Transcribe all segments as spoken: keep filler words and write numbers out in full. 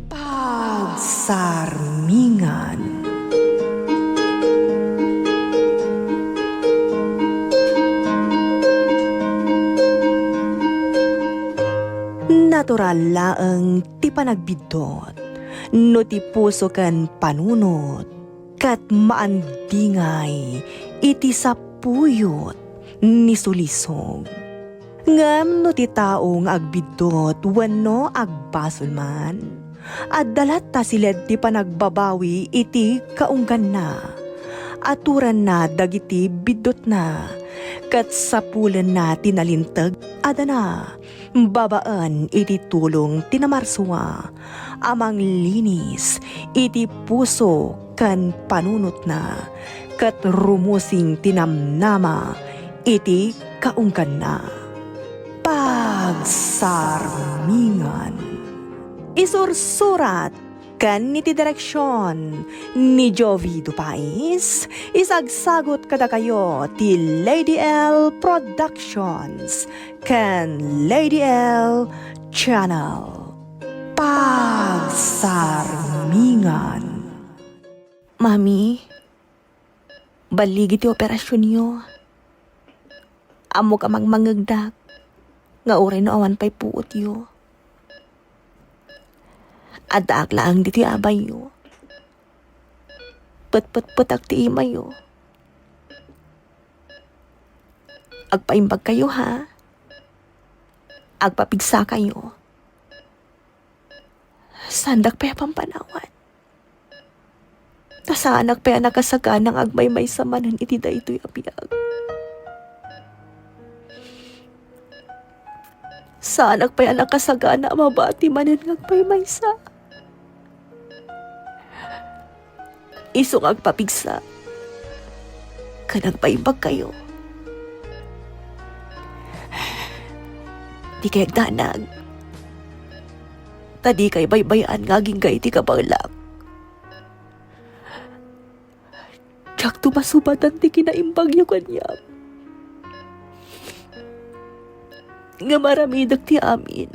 Pagsarmingan. Natural laeng ti panagbiddut no ti puso ken panunot ket maandingay iti sapuyot ni sulisog. Ngem no ti tao nga agbiddut wenno agbasol man, adda latta siled ti panagbabawi iti kaungganna. Aturanna dagiti biddutna, ket sapulenna ti nalinteg a dana babaen iti tulong ti namarsua a manglinis iti puso ken panunotna, ket rumusing ti namnama iti kaungganna. Pagsarmingan. Isursurat ken iti direksion ni Jovi Dupais, isagsagut kadakayo ti Lady L Productions ken Lady L Channel. Pagsarmingan. Mami, balligi ti operasionyo. Ammok a mangmangngegdak nga uray no awan pay puotyo. Addaak laeng ditoy abayyo. Petpetpetak ti imayo. Agpaimbagkayo, ha? Agpapigsakayo. Saandak pay a pampanawan. Ta saanak pay a nakasagana nga agmaymaysa manen iti daytoy a biag. Saanak pay a nakasagana a mabati manen nga agmaymaysa. Isu nga agpapigsa ken agpaimbagkayo. Dikay agdanag. Ta dikay baybay-an nga agingga iti kabaelak. Diakto masubatan ti kinaimbagyo kaniak. Ngem aramidek ti amin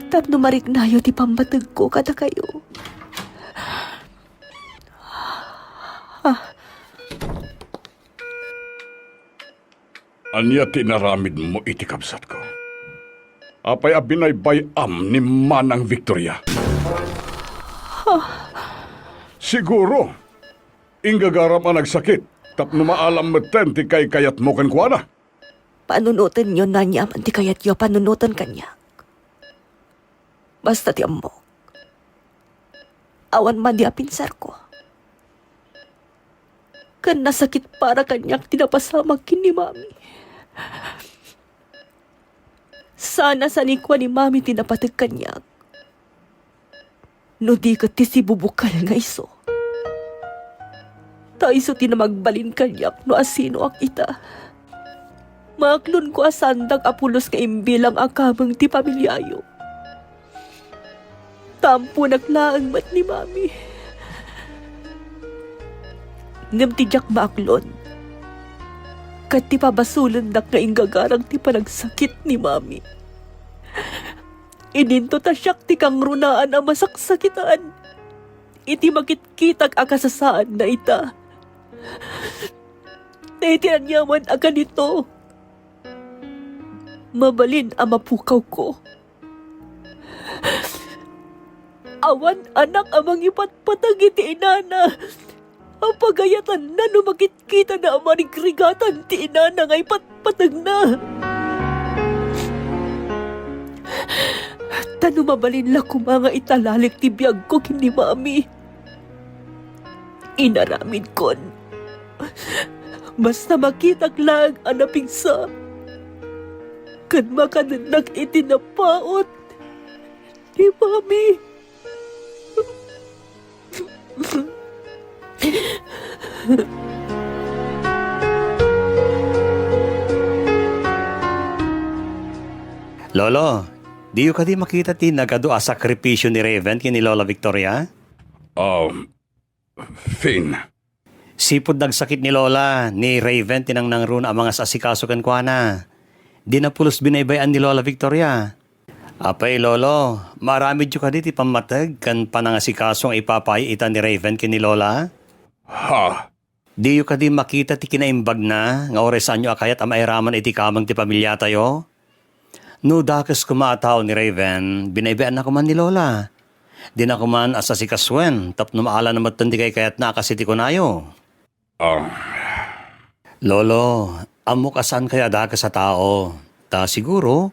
tapno mariknayo ti pammategko kadakayo. Ah. Ania ti inaramidmo iti kabsatko? Apay a binaybay-am ni Manang Victoria? Siguro, inggagaram a nagsakit tapno maalam metten ti kaykayatmo kenkuana. Panunotenyon no ania man ti kayatyo a panunoten kaniak. Basta ti ammok, awan madi a pinsarko. Ken nasakit para kaniak ti napasamak ken ni Mami. Saan a sanikua ni Mami ti napateg kaniak. No di ket ti sibubukel nga isu. Ta isu ti namagbalin kaniak no asinoak ita. Maaklonko a saandak a pulos nga imbilang a kameng ti pamiliayo. Ta amponak laeng met ni Mami. Ngem ti diak maaklon, ket ti pabasolendak nga inggagarang ti panagsakit ni Mami. Idinto ta siak ti kangrunaan a masaksakitan iti makitkitak a kasasaadna ita. Ta iti aniaman a kanito, mabalin a mapukawko. Awan anak a mangipatpateg iti inana a pagayatanna no makitkitana a marigrigatan ti inana nga ipatpategna. Ta no mabalin la koma nga italalik ti biagko ken ni Mami, inaramidkon. Basta makitak laeng a napigsa ken makadennak iti napaut ni Mami. Lolo, diyo kadi makita ti nagadu a sakripisio ni Raven ken ni Lola Victoria? Ah, Finn, Sipud nagsakit ni Lola, ni Raven ti nangnangruna a mangas-asikaso kenkuana. Dina pulos binaybay-an ni Lola Victoria. Apay, Lolo, maaramidyo kadi ti pammateg ken panangasikaso nga ipapaay ita ni Raven ken ni Lola? Ha? Diyo kadi makita ti kinaimbagna nga uray saanyo a kayat a mairaman iti kameng ti pamiliatayo? No dakes koma a tao ni Raven, binaybay-anna koma ni Lola. Dina koma as-asikasuen tapno maala na metten ti kaykayatna a kas iti kunayo. Ah. Lolo, ammok a saankayo a dakes a tao. Ta siguro,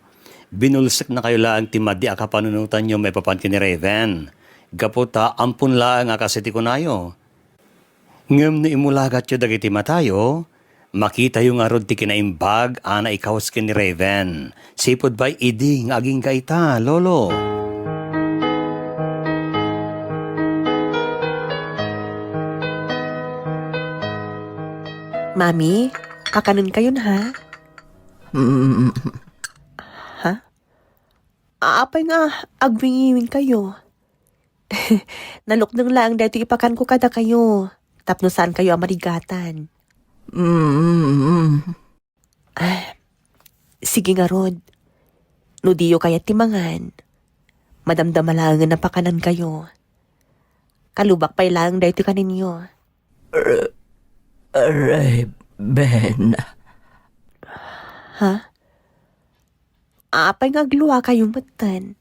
binulseknakayo laeng ti madi a kapanunotanyo maipapan ken ni Raven. Gapu ta ampon laeng a kas iti kunayo. Ngem no imulagatyo dagiti matayo, makitayo ngarud ti kinaimbag a naikawes ken ni Raven. Sipud pay idi nga agingga ita, Lolo. Mami, pakanenkayon, ha? Mm. Ha? Apay nga agwingiwingkayo? Nalukneng laeng daytoy ipakanko kadakayo, tapno saankayo a marigatan. Mm. Ah, sige ngarud. No diyo kayat ti mangan, madamdama laengen a pakanankayo. Kalubak pay laeng daytoy kaninyo. Re-, Raven. Ha? Apay nga agluakayo metten?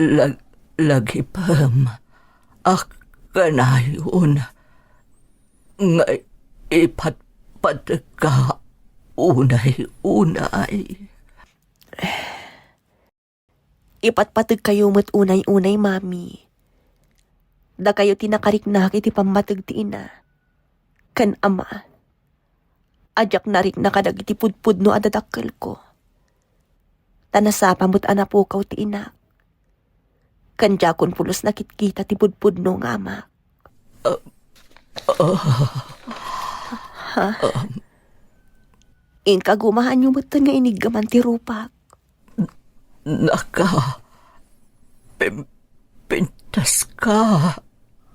Lag-, lagipem a kanayon nga ipatpategka unay-unay. Ipatpategkayo met unay-unay, Mami. Dakayo ti nakariknak iti pammateg ti ina ken ama. A diak narikna kadagiti pudpudno a dadakkelko. Ta nasapa met a napukaw ti inak. Ken diakon pulos nakitkita ti pudpudno nga amak. Ah, ah. Ha? Um. Inka gumaanyo metten nga iniggaman ti rupak. Naka-, pim-, pintaska,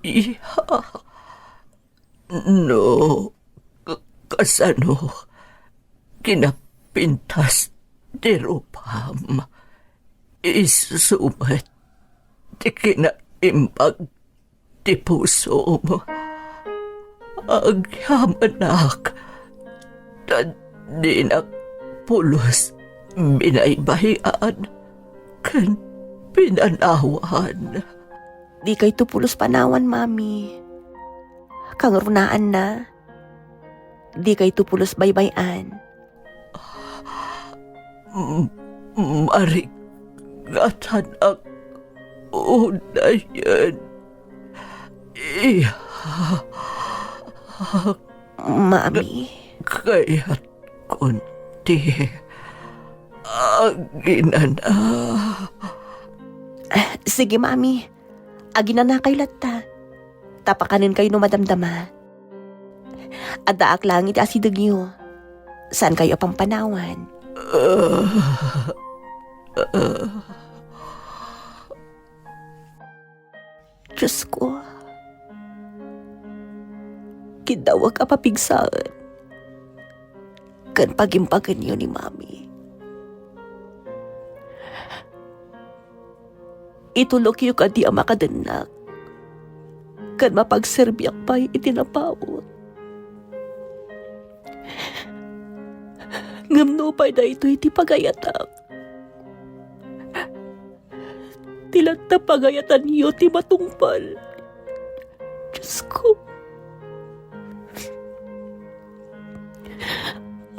iha. No, k-, kasano kinapintas ti rupam, isu met ti kinaimbag ti pusom. Agyamanak, ta dinak pulos binaybay-an ken pinanawan. Dikayto pulos panawan, Mami. Kangrunaanna, dikayto pulos baybay-an. M-, marigatanak unayen. Iya. Mami. Kayatkon ti aginana. Ah, sige, Mami. Aginanakayo latta. Ta pakanenkayo no madamdama. Addaak laeng iti asidegyo. Saankayo a pampanawan. Diosko, kiddawek a papigsaen ken pagimbagenyo ni Mami. Itulokyo kadi a makadennak ken mapagserbiak pay iti napaut. Ngem nupay daytoy ti pagayatak, ti latta pagayatanyo ti matungpal. Diosko,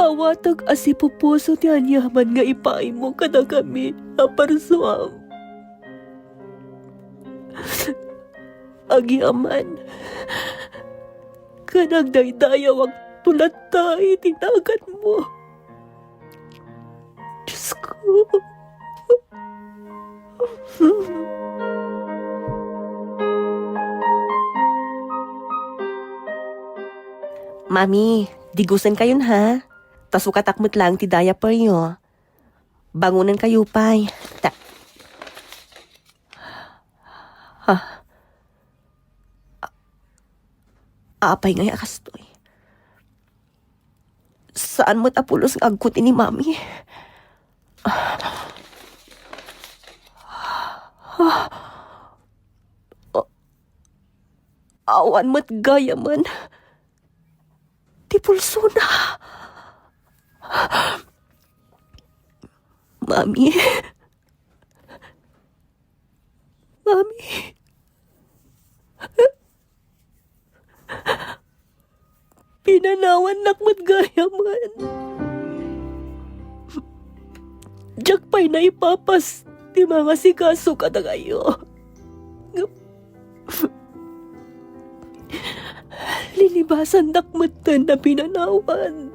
awatek a sipupuso ti aniaman nga ipaaymo kadakami a parsuam. Agyamanak ken agdaydayawakto latta iti naganmo. Diosko. Mami, digusenkayon ha. Ta sukatak met laeng ti diaperyo. Bangonenkayo pay. Ta-, ha? Apay ngay a kastoy? Saan met a pulos nga agkuti ni Mami? Awan met gayamen ti pulsona. Mami. Mami. Pinanawannak met gayamen. Diak pay naipapas ti mangasikaso kadakayo. Ngem linibasandak metten a pinanawan.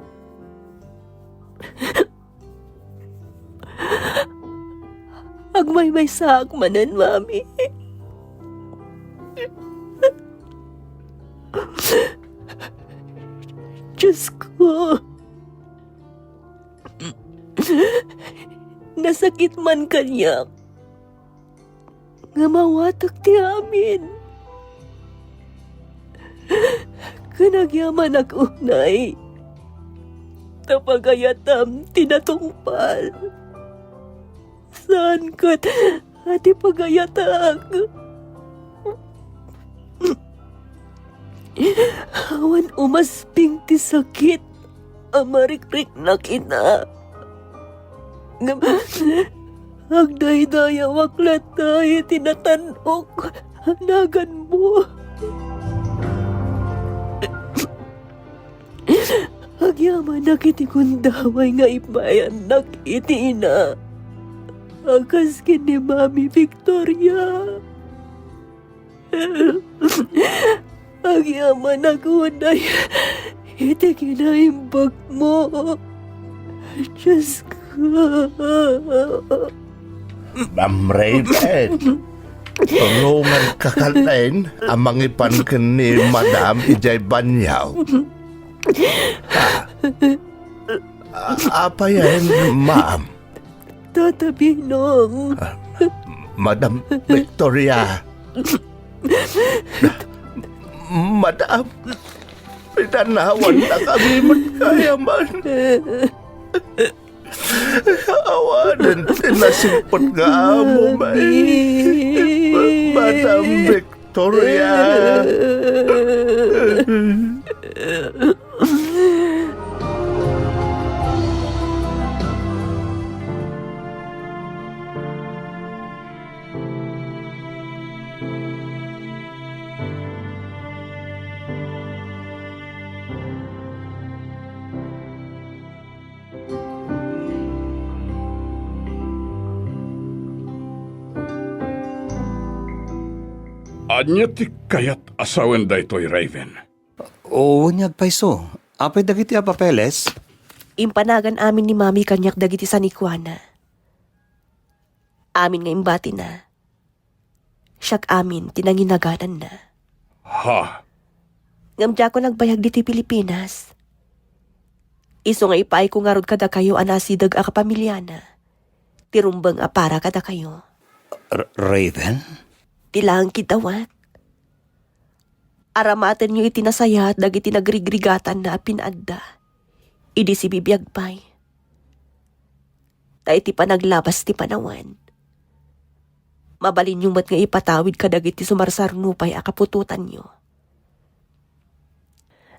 Agmaymaysaak manen, Mami. Diyos ko. Nasakit man kaniak. Ngem awatek ti amin. Ken agyamanak unay ta pagayatam ti natungpal. Saan ket a ti pagayatak. Awan umasping ti sakit a marikriknak, ina. Ngem agdaydayawak latta iti natan-ok a naganmo. Agyamanak iti gundaway nga ipayannak iti ina a kas ken ni Mami Victoria. Agyamanak unay iti kinaimbagmo. Diyos ko. Ma'am Raven, tulonganka kadi a mangipan ken ni Madam idiay banio. Ah, a-, apayen, ma'am? Tata Binong. Ah, Madam Victoria. Madam, pinanawanna kami met gayamen. Awanen ti nasingpet nga amom, Madam Victoria. Ania ti kayat a sawen daytoy, Raven? Wen nga agpayso. Apay dagiti a papeles? Impanagan amin ni Mami kaniak dagiti sanikuana. Amin nga imbatina. Siak amin ti nanginagananna. Ha? Ngem diakon agbayag ditoy Pilipinas. Isu nga ipaayko ngarud kadakayo a nasideg a kapamiliana ti rumbeng a para kadakayo. R-, Raven? Ti laeng kiddawak. Aramatenyo iti nasayaat dagiti nagrigrigatanna a pinaadda idi sibibiag pay. Ta iti panaglabas ti panawen, mabalinyo met nga ipatawid kadagiti sumarsarno pay a kaputotanyo.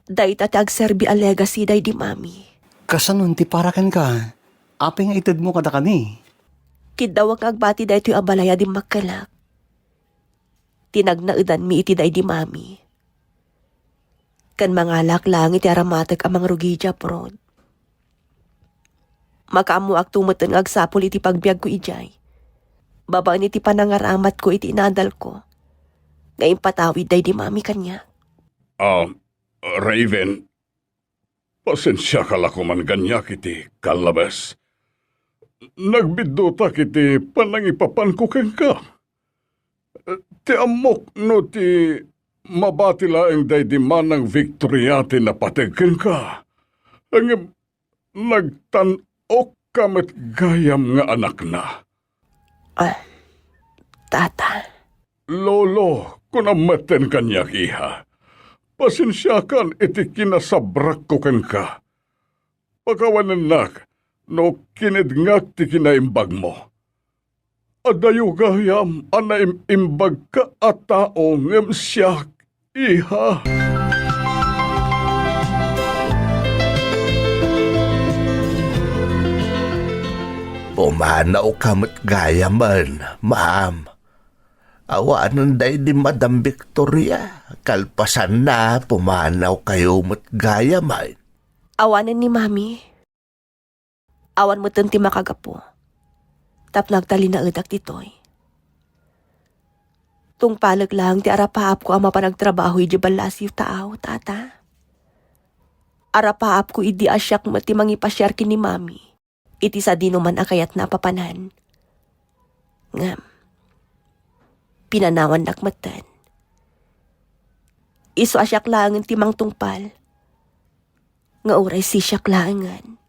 Dayta ti agserbi a legacy daydi Mami. Kasanon ti para kenka? Apay nga itedmo kadakami? Kiddawak nga agbati daytoy a balay a dimmakkelak. Ti nagnaedanmi iti daydi Mami. Ken mangalak laeng iti aramatek a mangrugi idiay abroad. Makaammoakto metten nga agsapul iti pagbiagko idiay, babaen iti panangaramatko iti inadalko nga impatawid daydi Mami kaniak. Ah, Raven, pasensiaka la koman kaniak iti kallabes. Nagbiddutak iti panangipapanko kenka. Ti ammok no ti mabati laeng daydi Manang Victoria ti napateg kenka. Ngem nagtan-okka met gayam nga anakna. Ah, Tata. Lolo, kunam metten kaniak, iha. Pasensiakan iti kinasabrakko kenka. Pakawanennak no kinedngak ti kinaimbagmo. Adayo gayam a naim-imbagka a tao ngem siak, iha. Pumanawka met gayamen, ma'am. Awanen daydi Madam Victoria, kalpasanna, pumanawkayo met gayamen. Awanen ni Mami. Awan metten ti makagapu. Tapno agtalinaedak ditoy. Tungpalek laeng ti arapaapko a mapan agtrabaho idiay ballasiw taaw, Tata. Arapaapko idi a siak met ti mangipasiar ken ni Mami iti sadinoman a kayatna a papanan. Ngem, pinanawannak metten. Isu a siak laengen ti mangtungpal. Nga uray sisiak laengen.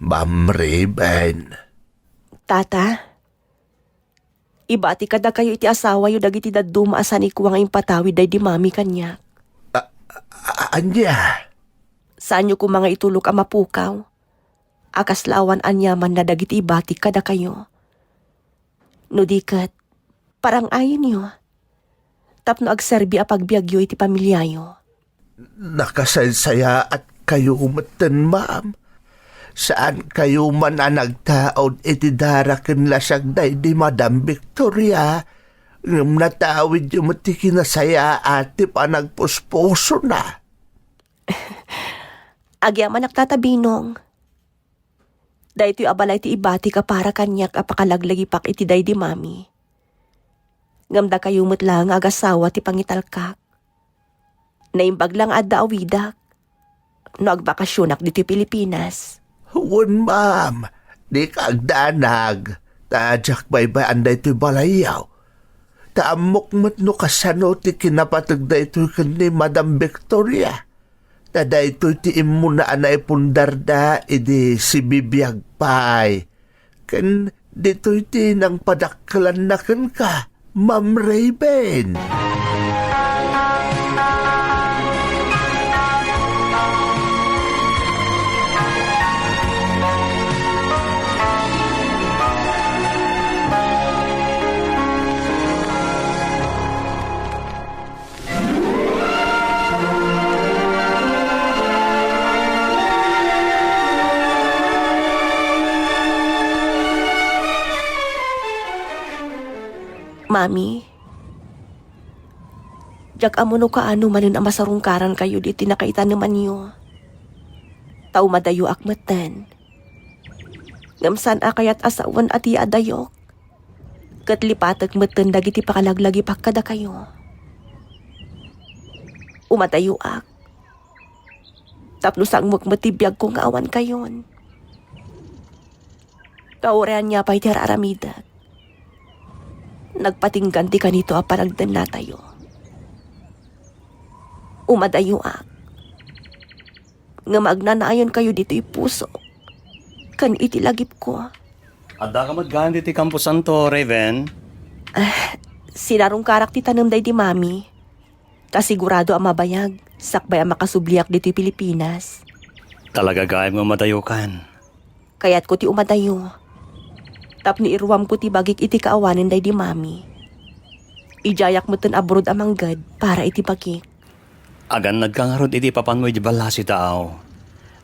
Ma'am Raven. Tata, ibati kadakayo iti asawayo dagiti dadduma a sanikua nga impatawid daydi Mami kaniak. A-, a-, ania? Saanyo koma nga itulok a mapukaw a kasla awan aniamanna dagiti ibatik kadakayo. No di ket, parang-ayenyo tapno agserbi a pagbiagyo iti pamiliayo. Nakasaysayaatkayo metten, ma'am. Saankayo man a nagtaud iti dara ken lasiag daydi Madam Victoria, ngem natawidyo met ti kinasayaat ti panagpuspusona. Agyamanak, Tata Binong. Daytoy a balay ti ibatik a para kaniak a pakalaglagipak iti daydi Mami. Ngem dakayo met laeng nga agasawa ti pangitalkak. Naimbag la nga adda awidak no agbakasionak ditoy Pilipinas. Wen, ma'am, dika agdanag, ta diak baybay-an daytoy balayyo. Ta ammok met no kasano ti kinapateg daytoy ken ni Madam Victoria. Ta daytoy ti immuna a naipundarda idi sibibiag pay. Ken ditoy ti nangpadakkelanna kenka, Ma'am Raven. Mami, diak ammo no kaano manen a masarungkarankayo ditoy nakaitanemanyo. Ta umadayoak metten. Ngem saan a kayat a sawen a ti adayok, ket lipatek metten dagiti pakalaglagipak kadakayo. Umadayoak tapno sangmok met ti biagko nga awankayon. Ta uray ania pay ti ar-aramidek, nagpatinggan ti kanito a panagdennatayo. Umadayoak. Ngem agnanayon kayo ditoy puso ken iti lagipko. Addaka met gayam ditoy kamposanto, Raven? Ah, sinarungkarak ti tanem daydi Mami. Ta sigurado a mabayag sakbay a makasubliak ditoy Pilipinas. Talaga gayam nga umadayokan. Kayatko ti umadayo tapno iruamko ti bagik iti kaawanen daydi Mami. Idiayak metten abroad a mangged para iti bagik. Agannadka ngarud iti ipapanmo iti ballasiw taaw.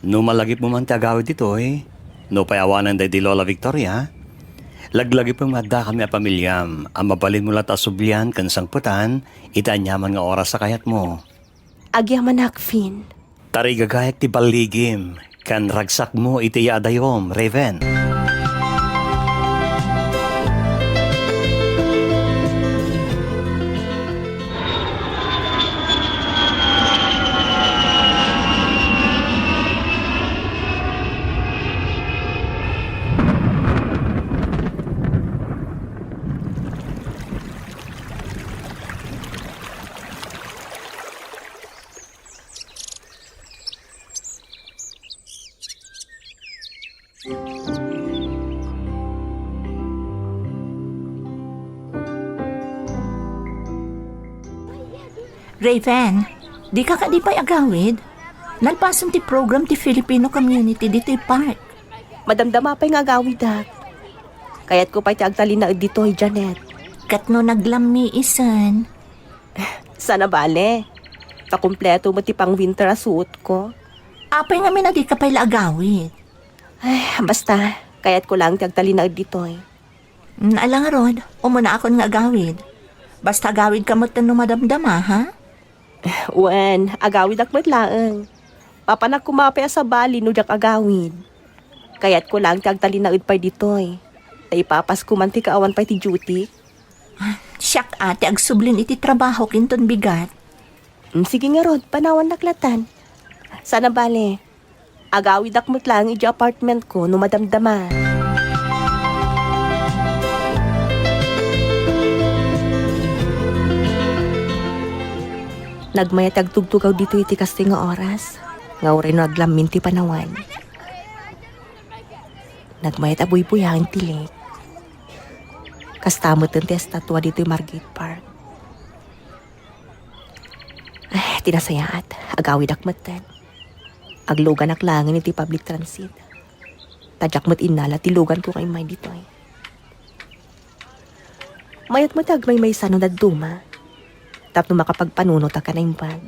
No malagipmo man ti agawid ditoy, nupay awanen daydi Lola Victoria, laglagipem nga addakami a pamiliam a mabalinmo latta a sublian ken sangpetan iti aniaman nga oras a kayatmo. Agyamanak, Finn. Tarigagayak ti balligim ken ragsakmo iti yaadayom, Raven. Raven, Dika kadi pay agawid? Nalpasen ti program ti Filipino community ditoy park. Madamdama pay nga agawidak. Kayatko pay ti agtalinaed ditoy, Janet. Ket no naglammi isen? Saan a bale. Ta kompleto met ti pang-winter a suotko. Apay ngamin a dika pay la agawid? Ay, basta, kayatko laeng ti agtalinaed ditoy. Mm, ala ngarud, umunaakon nga agawid. Basta agawidka metten no madamdama, ha? Wen, agawidak met laeng. Mapanak koma pay a sabali no diak agawid. Kayatko laeng ti agtalinaed pay ditoy. Ta ipapasko man ti kaawan pay ti duty. Siak a ti agsublin iti trabahok inton bigat. Mm, sige ngarud, panawannak latan. Saan a bale. Agawidak met laeng idiay apartmentko no madamdama. Nagmayat ti agtugtugaw ditoy iti kastoy nga oras, nga uray no aglammin ti panawan. Nagmayat a buybuyaen ti lake. Kasta metten ti estatua ditoy Margate Park. Ay, ti nasayaat, agawidak metten. Agluganak laengen iti public transit. Ta diak met innala ti luganko nga immay ditoy. Mayat met ti agmaymaysa no dadduma. Tapno makapagpanunotak a naimbag.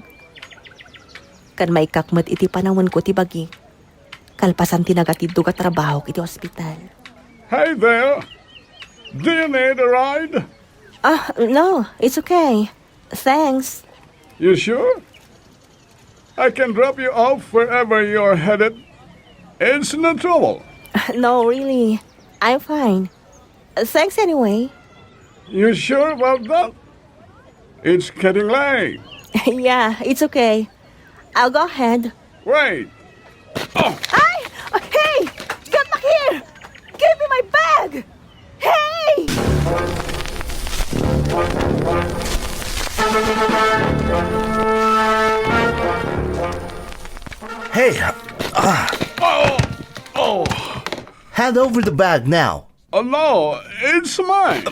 Ken maikkak met iti panawenko ti bagik. Kalpasan ti nagatiddog a trabahok iti ospital. Hey there! Do you need a ride? Ah, no, it's okay. Thanks. You sure? I can drop you off wherever you're headed. It's no trouble. No, really. I'm fine. Thanks anyway. You sure about that? It's getting late. Yeah, it's okay. I'll go ahead. Wait. Oh. Ay! Hey! Get back here! Give me my bag! Hey! Hey! Ah! Oh! Oh! Hand over the bag now. Oh no, it's mine.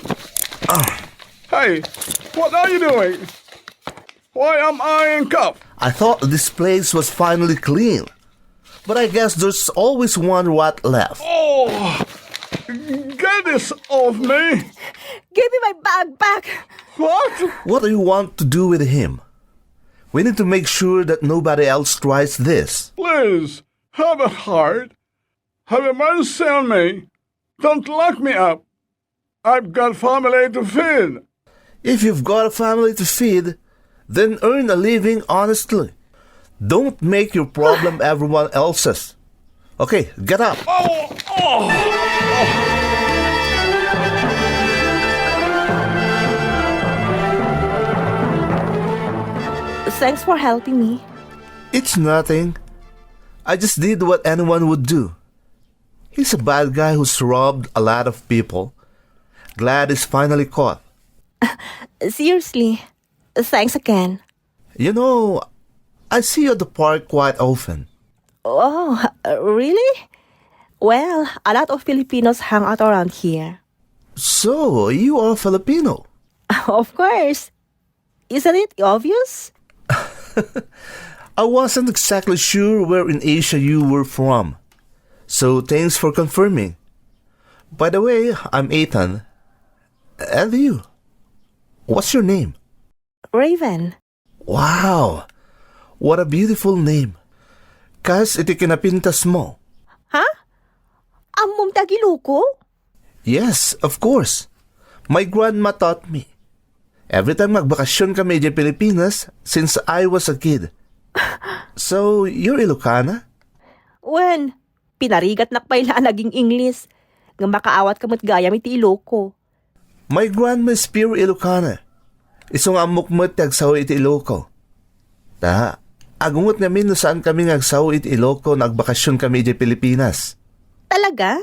Ah. Hey, what are you doing? Why am I in cuffs? I thought this place was finally clean. But I guess there's always one rat left. Oh, get this off me. Give me my bag back. What? What do you want to do with him? We need to make sure that nobody else tries this. Please, have a heart. Have mercy on me. Don't lock me up. I've got family to feed. If you've got a family to feed, then earn a living honestly. Don't make your problem everyone else's. Okay, get up. Oh, oh, oh. Thanks for helping me. It's nothing. I just did what anyone would do. He's a bad guy who's robbed a lot of people. Glad he's finally caught. Seriously, thanks again. You know, I see you at the park quite often. Oh, really? Well, a lot of Filipinos hang out around here. So, you are Filipino? Of course. Isn't it obvious? I wasn't exactly sure where in Asia you were from. So, thanks for confirming. By the way, I'm Ethan. And you? What's your name? Raven. Wow! What a beautiful name. Kas iti kinapintas mo. Ha? Ammom ti ag-Iloko? Yes, of course. My grandma taught me. Every time magbakasyon kami idiay Pilipinas since I was a kid. So, you're Ilocana? Wen, pinarigatnak pay la a naging Ingles, nga makaawat ka met gayam iti Iloko. My grandma is pure Ilocana. Isu nga ammok met ti agsao iti Iloko. Ta, agungot ngamin no saan kami nga agsao iti Iloko no agbakasyon kami idiay Pilipinas. Talaga?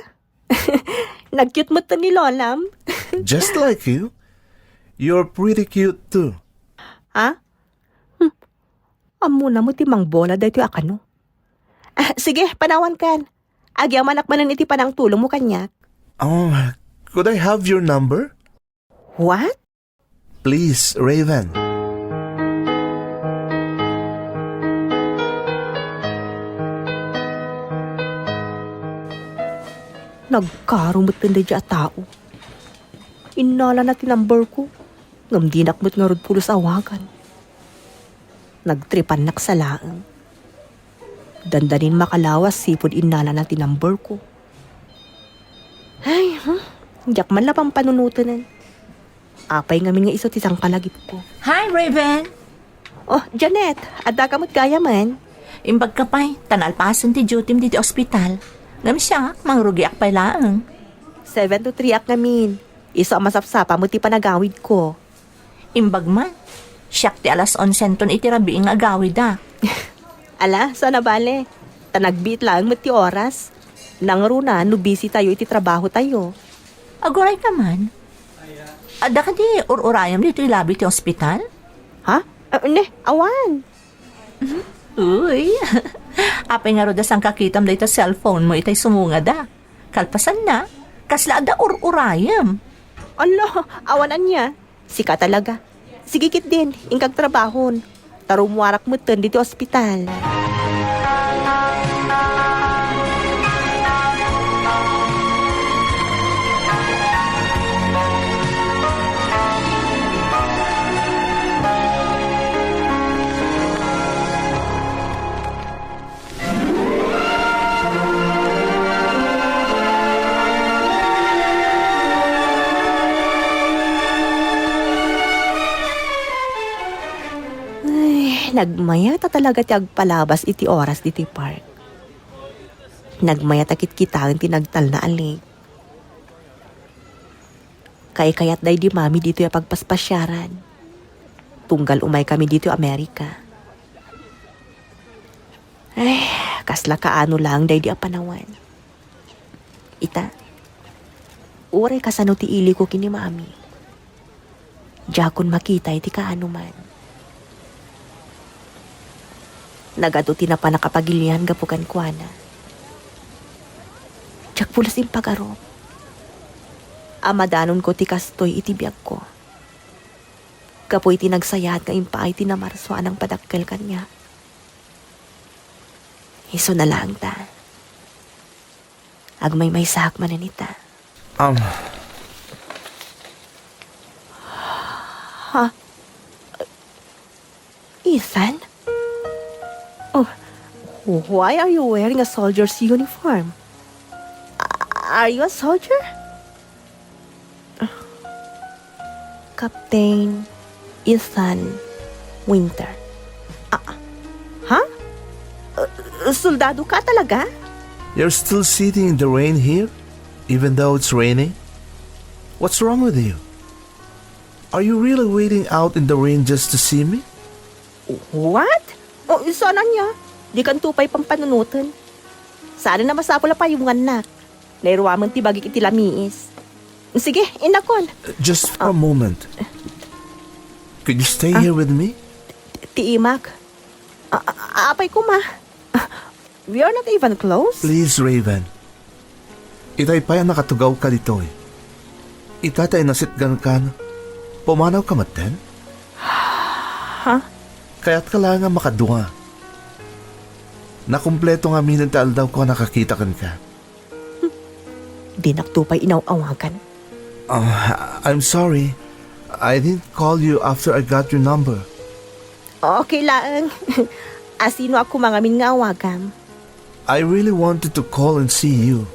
Nag-cute met ni Lolam. Just like you. You're pretty cute too. Ha? Hmm. Ammona met ti mangbola daytoy a kano. Ah, sige, panawankan. Agyamanak manen iti panangtulongmo kaniak. Oh, could I have your number? What? Please, Raven. Nagkaro metten daydiay a tao. Innalana ti number ko, ngem dinak met ngarud pulos awagan. Nagtripannak sa laeng. Dandanin makalawas sipud innalana ti number ko. Ay, hmm, diak man la pampanunoten. Apay ngamin nga isu ti sangkalagipko? Hi, Raven! Oh, Janet, adda ka met gayamen? Imbagka pay, ta nalpasen ti duty-m ditoy ospital. Ngem siak, mangrugiak pay laeng. Seven to three ak ngamin. Isu a masapsapa met ti panagawidko. Imbag man, siak ti alas onsenton iti rabii nga agawidak. Ala, saan a bale? Ta nagbiit laeng met ti oras. Nangruna no busy tayo iti trabaho tayo. Aguray ka man. Adda kadi ur-urayam ditoy labi ti ospital? Ha? Ah, ne, awan. Uy, apay ngarud a sangkakitam dayta cellphone mo itay sumungada? Kalpasanna, kasla adda ur-urayam. Ala, awan ania. Sika talaga. Sige ketdin, inkag trabahon. Ta rummuarak metten ditoy ospital. Ay, nagmayat a talaga ti agpalabas iti oras ditoy park. Nagmayat a kitkitaen ti nagtalna a lake. Kaikayat daydi Mami ditoy a pagpaspasiaran. Tunggal umaykami ditoy Amerika. Ay, kasla kaano laeng daydi a panawen. Ita, uray kasano ti iliko ken ni Mami. Diakon makita iti kaanoman. Nagadu ti napanak a pagilian gapu kenkuana. Diak pulos impagarup a madanonko ti kastoy iti biagko. Gapu iti nagsayaat nga impaay ti namarso a nangpadakkel kaniak. Isuna laeng ta. Agmaymaysaak manen ita. Um. Ha? Ethan? Oh, why are you wearing a soldier's uniform? A-, are you a soldier? Captain Ethan Winter. Ah, ha? Uh, soldado ka talaga? You're still sitting in the rain here, even though it's raining? What's wrong with you? Are you really waiting out in the rain just to see me? What? Oh, saan ania? Dikanto pay pampanunoten. Saan a masapul a payongannak. Nairuamen ti bagik iti lamiis. Sige, innakon. Just for a moment. Could you stay here with me? Ti imak. A-, a-, apay koma. We are not even close. Please, Raven. Itay pay a nakatugawka ditoy. Ita ta inasitgankan, pumanawka metten? Ha? Kayatka laeng a makadua. Nakumpleto ngamin ti aldawko a nakakita kenka. Dinakto pay inaw-awagan. Ah, I'm sorry. I didn't call you after I got your number. Okay laeng. Asino a kumangamin nga awagam? I really wanted to call and see you.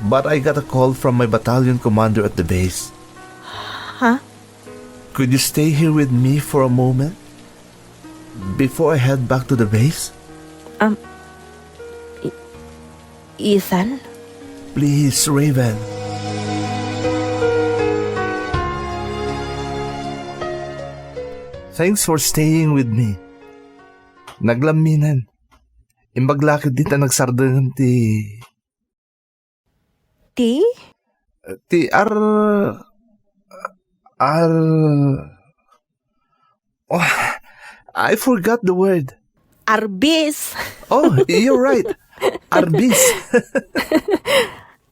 But I got a call from my battalion commander at the base. Ha? Could you stay here with me for a moment? Before I head back to the base? Um, I-, Ethan? Please, Raven. Thanks for staying with me. Naglamminen. Imbag la ketdi ta nagsardengem ti Ti? Ti ar-, ar-, oh, I forgot the word. Arbis. Oh, you're right. Arbis.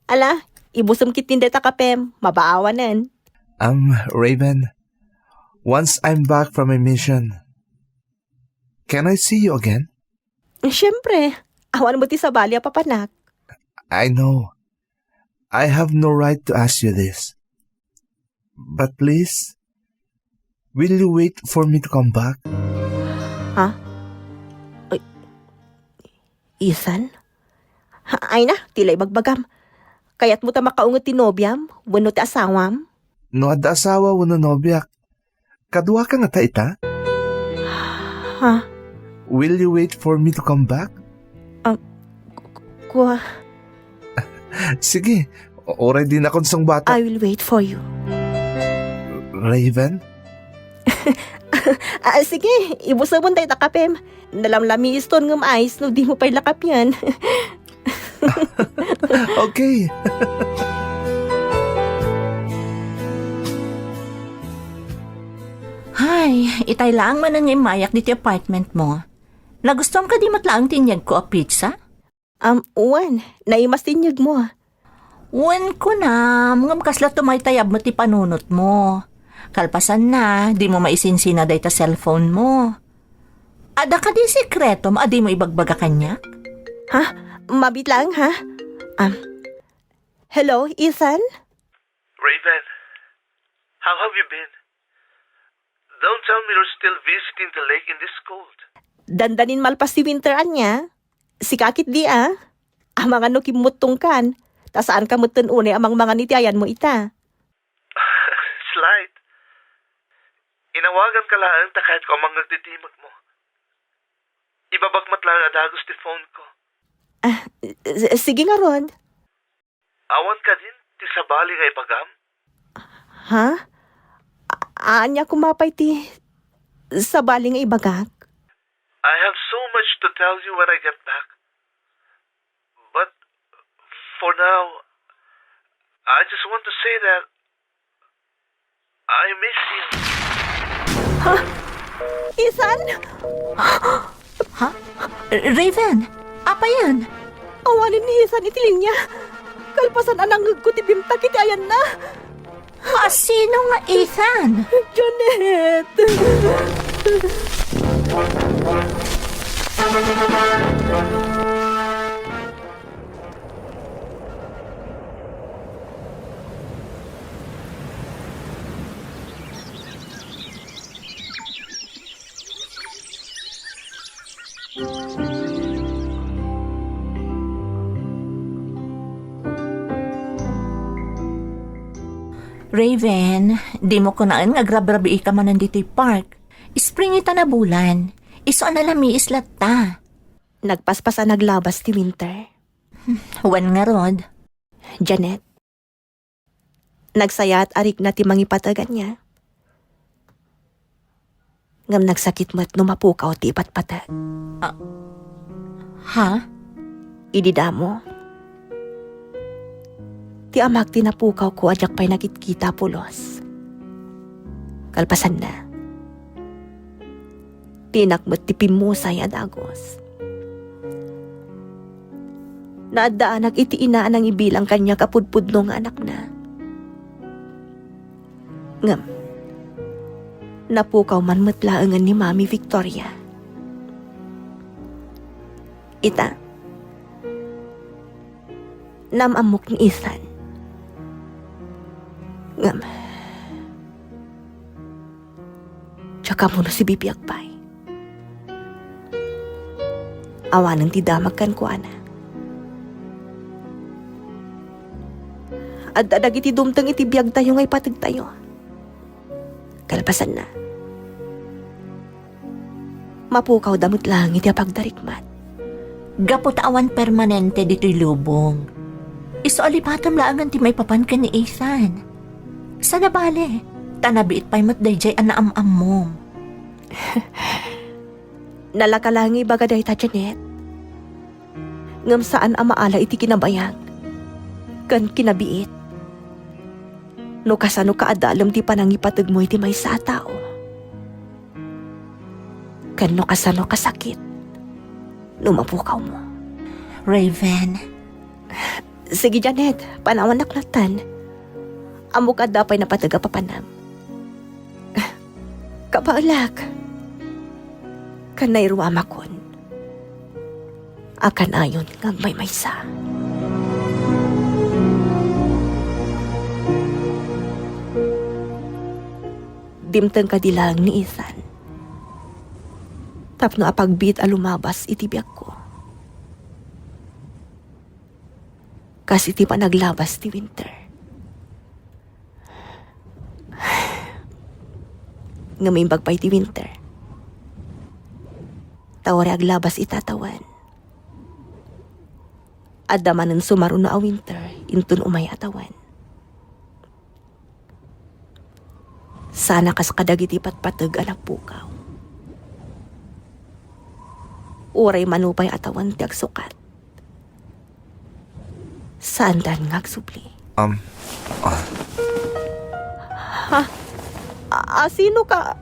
Ala, ibusem ketdin dayta kapem, mabaawanen. Um, Raven, once I'm back from my mission, can I see you again? Siyempre, awan met ti sabali a papanak. I know. I have no right to ask you this. But please, will you wait for me to come back? Ha? Ay, Ethan? Ha, ay na, ti la ibagbagam. Kayatmo ta makaunget ti nobiam wenno ti asawam? No adda asawa wenno nobiak, kaduaka ngata ita? Ha? Will you wait for me to come back? Ah, ku-, kua- Sige, uray dinakon sungbata. I will wait for you. Raven? Ah, sige, ibusemon dayta kapem. Nalamlamiston ngem ayos no dimo pay lakapian. Okay. Hay, itay laeng manen nga immayak ditoy apartment mo. Nagustuam kadi met laeng ti inyegko a pizza? Um, wen, naimas ti inyegmo. Wen, kunam, ngem kasla tumaytayab met ti panunotmo. Kalpasanna, dimo maisinsina dayta cellphone mo. Adda kadi sekretom a dimo ibagbaga kaniak? Ha? Mabiit laeng, ha? Um, hello, Ethan? Raven, how have you been? Don't tell me you're still visiting the lake in this cold. Dandanin malpas ti winter ania? Sika ketdi a? Amangan no kimmuttongkan, ta saanka metten unay a mangmangan iti ayanmo ita. Slight. Inawaganka laeng ta kayatko a mangngeg ti timekmo. Ibabag met laeng a dagus ti phone ko. Ah, s-, sige ngarud. Awan kadin ti sabali nga ibagam? Ha? A-, ania koma pay ti sabali nga ibagak? I have so much to tell you when I get back. But for now, I just want to say that I miss you. Ha? Ethan? Ha? Raven, apayen? Awanen ni Ethan iti linia. Kalpasan a nangngegko ti bimtak iti ayanna. A, sino nga Ethan? Janet! Raven, dimo kunaen nga agrabrabiika manen ditoy park. Spring ita a bulan. Isu a nalamiis latta. Nagpaspas a naglabas ti winter. Wen ngarud. Janet, nagsayaat a rikna ti mangipateg ania. Ngem nagsakit met no mapukaw ti ipatpateg. Ah, ha? Idi damo, ti amak ti napukawko a diak pay nakitkita a pulos. Kalpasanna, ti inak met ti pimmusay a dagus. Naaddaanak iti ina a nangibilang kaniak a pudpudno nga anakna. Ngem, napukaw man met laengen ni Mami Victoria. Ita, naam-ammok ni Ethan. Ngem, diak ammo no sibibiag pay. Awanen ti damag kenkuana. Adda dagiti dumteng iti biagtayo nga ipategtayo. Kalpasanna, mapukawda met laeng iti apagdarikmat. Gapu ta awan permanente ditoy lubong, isu a lipatem laengen ti maipapan ken ni Ethan. Saan a bale, ta nabiit pay met daydiay a naam-ammom. Nalaka laeng ibaga dayta, Janet. Ngem saan a maala iti kinabayag ken kinabiit no kasano kaadalem ti panangipategmo iti maysa a tao, ken no kasano kasakit no mapukawmo. Raven. Sige, Janet, panawannak latta. Ammok adda pay napateg a papanam. Kabaelak. Ken nairuamakon a kanayon nga agmaymaysa. Dimteng kadi laeng ni Ethan tapno apagbiit a lumabas iti biagko. Kas iti panaglabas ti Winter. Ngem imbag pay ti Winter, ta uray aglabas ita a tawen, adda manen sumaruno a Winter inton umay a tawen. Sana kas kadagiti patpateg a napukaw. Uray mano pay a tawen ti agsukat, saandan nga agsubli. Um, ah. Ha? A-, asino ka?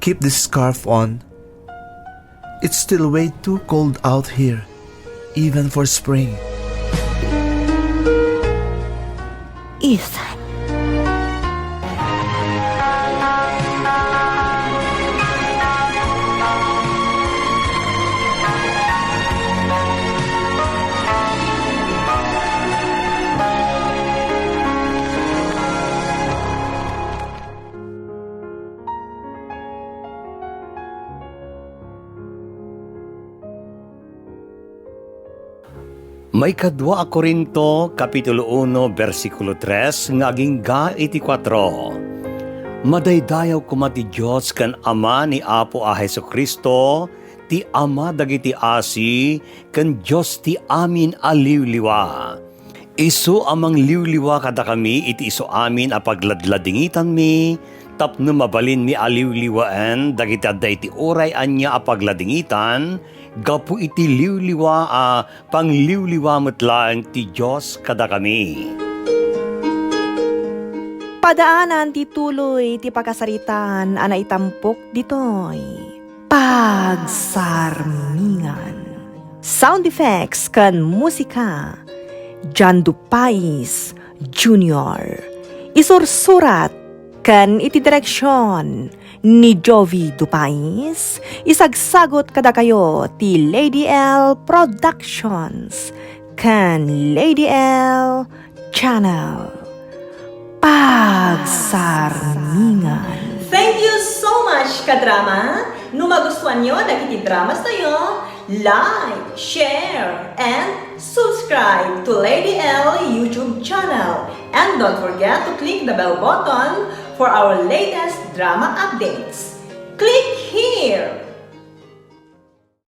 Keep this scarf on. It's still way too cold out here, even for spring. Ethan. Maikadua a Corinto, Kapitulo uno, bersikulo tres nga agingga iti kuatro. Madaydayaw koma ti Dios ken Ama ni Apo a Jesu-Cristo, ti Ama dagiti asi, ken Dios ti amin a liwliwa. Isu a mangliwliwa kadakami iti isu amin a pagladladingitanmi, tapno mabalinmi a liwliwaen dagiti adda iti uray ania a pagladingitan, gapu iti liwliwa a pangliwliwa met laeng ti Dios kadakami. Padaanan ti tuloy ti pakasaritaan a naitampok ditoy. Pagsarmingan. Sound effects ken musika, John Dupais Junior. Isursurat ken iti direksion ni Jovi Dupais, isagsagut kadakayo ti Lady L Productions ken Lady L Channel. Pagsarmingan. Thank you so much, kadrama! No magustuanyo dagiti dramas tayo, like, share, and subscribe to Lady L YouTube channel. And don't forget to click the bell button for our latest drama updates. Click here!